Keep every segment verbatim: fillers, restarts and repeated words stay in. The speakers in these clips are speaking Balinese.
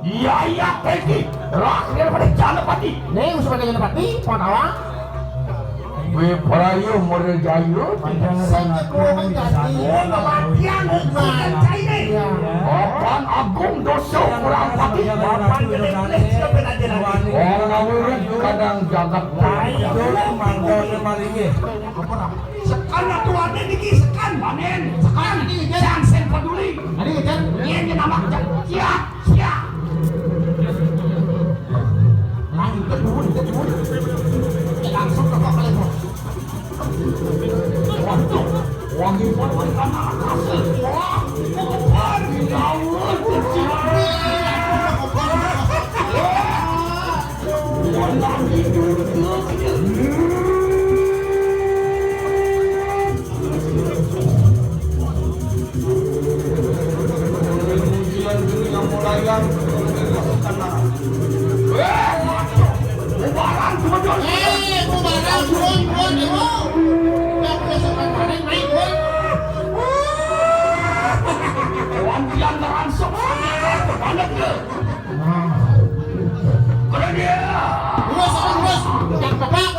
Iya, iya, Teki. Rakyat pada Janapati. Nih, usah pada Janapati, mau tawa? Wih, para yo, model jayo. Sing ketua menjadi. Oh, kematian, hukuman, cai nih. Iya. Papan agung dosa kurang pati. Papan gede belis, siapa nanti nanti? Orang ngawurin kadang jagat. Ayo, mantau, mari. Sekan atuh ade niki, sekan. Panen, sekan. Jangan sen peduli. Ade, Jan. Iya, ini nama. Siap, siap. Lanjut, turun, turun. Langsung ke bawah, Bos. Waduh, wangi banget karena kasih. Wah, wangi jauh, kecil. Wah, wangi dulu. Eh, bubaran, turun, turun, Dewa. Yang besokan kemarin naik, Bang. Wantian merangsok, banget, ya. Nah. Keren dia. Lurus, lurus. Yang tepat.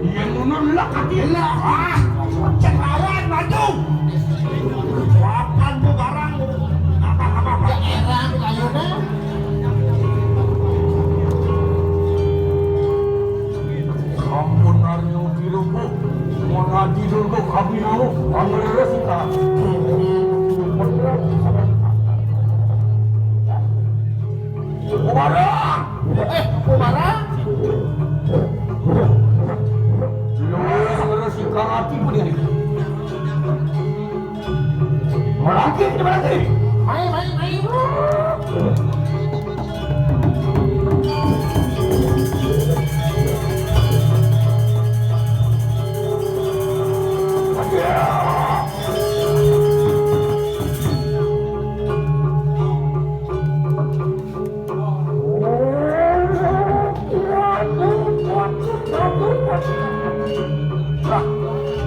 Iya, mundur lah, kaki lah. Ah, cek lawan, maju. Papan bu barang. Apa, apa, apa? Ya, erang, ayo deh. Ampun, Aryo Dirupo. Mau ngaji dulu, kami mau. Ambil resita. Barang. Eh, barang. Lu harus ikan hati pun ini. Melangkih, kita melangkih. Mai, mai, mai.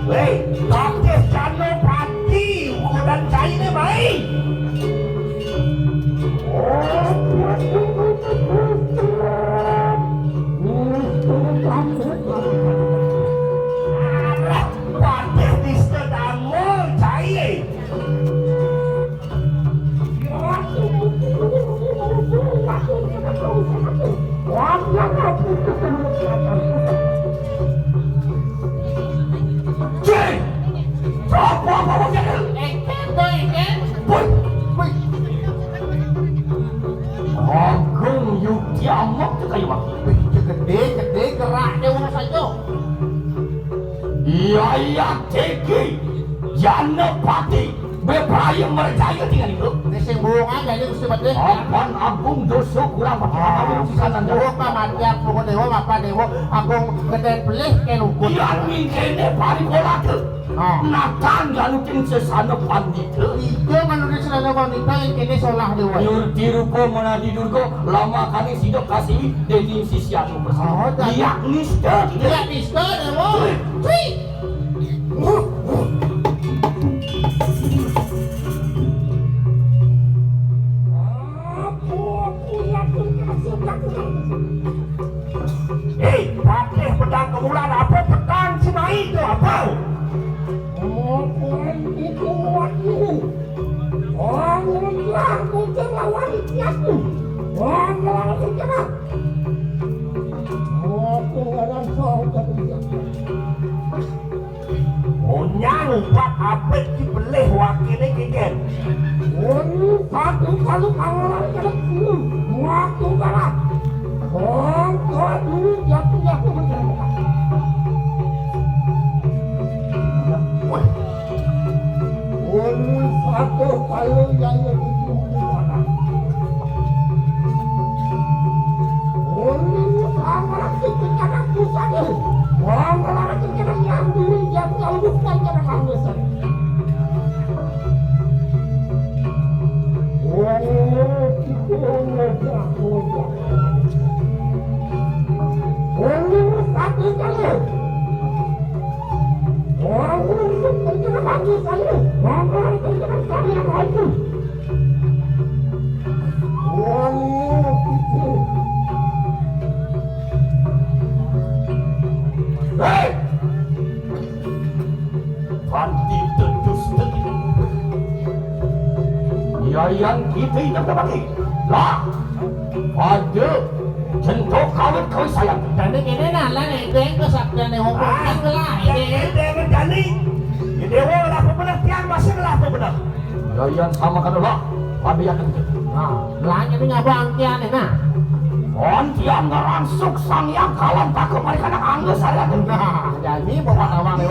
Hei, Patih Janapati, ukuran China baik. Alah, Patih Dista Dangol, China. Cing! Apa, apa, apa, apa? Enten, boy, enten. Boy, boy. Agung Yuki Amok tuh kayak waktu. Wih, gede, gede, gerak deh, wong saja. Iya, iya, Teki. Janapati. Bepraya merjaya tinggal itu. Ini sing buwung aja ini Gusti Patih. Papan agung dosa kurang pati. Oh, apa lu bisa nanda? Buwung mah mati aku, buwung dewa, apa dewa, agung gede pelih, kayak lukut. Iya, mingkene paripola tuh. Oh. Natang ganutin sesana pandita. Iya, ganutin sesana pandita, yang kene solah dewa. Nyurti rupa menadi durga, lama kali sido kasih, dening sisianu bersama. Oh, jadi. Iya, nista. Iya, nista, dewa. Wih. Wih. Hei, Patih Pedang Kemulan, apa pedang si Mai itu, apa? Oh, itu waktu. Oh, muncul, muncul lawan aku. Oh, melawan sejarah. Oh, pengeran kau tak bisa. Onyang upat apit ki pelih wakile keken. Onyang satu kalu kawalan kena kulu. Waktu barat. Kongko dulu jatuh-jatuh mencari. Ayo, ya, ya, itu, itu, itu. Ini, ini, sama, kita, kita, kita, kita. Wah, malah kita, kita, yang diri, yang, yang bukan, kita, kita, kita. Wah, ini, ini, ini, ini, ini. Hei! Panti tedus tegi. Yayan kita inap dapat. Lah. Pada jentuk kawit kawit sayang. Jadi ini nah lah, ini yang kesaktian yang hukum. Ah, ini lah, ini. Ini yang jadi. Ini dewa lah apa benar, tiang masih lah apa benar. Yayan sama kan lah. Pada yakin. Nah, lah ini ngabang tiang ini nah. Ontian ngerangsuk sang yang kalam takut mereka nak anggus saya tu. Nah, jadi bawa kawan ni.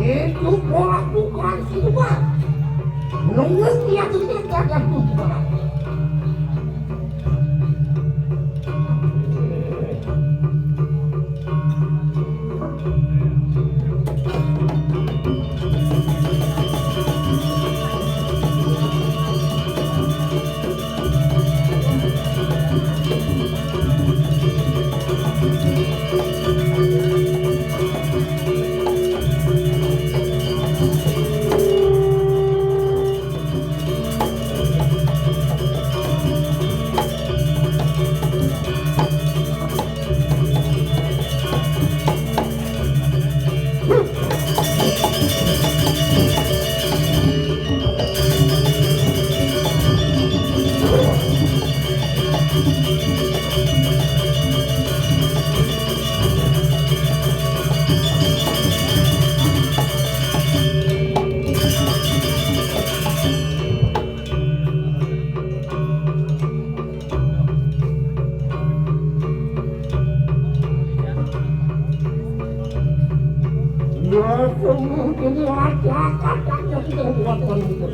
Itu bola bukan siluman. Nunggu dia tidak gagal tuh bola. Ya, semua ini raja, kakaknya sudah buat orang itu.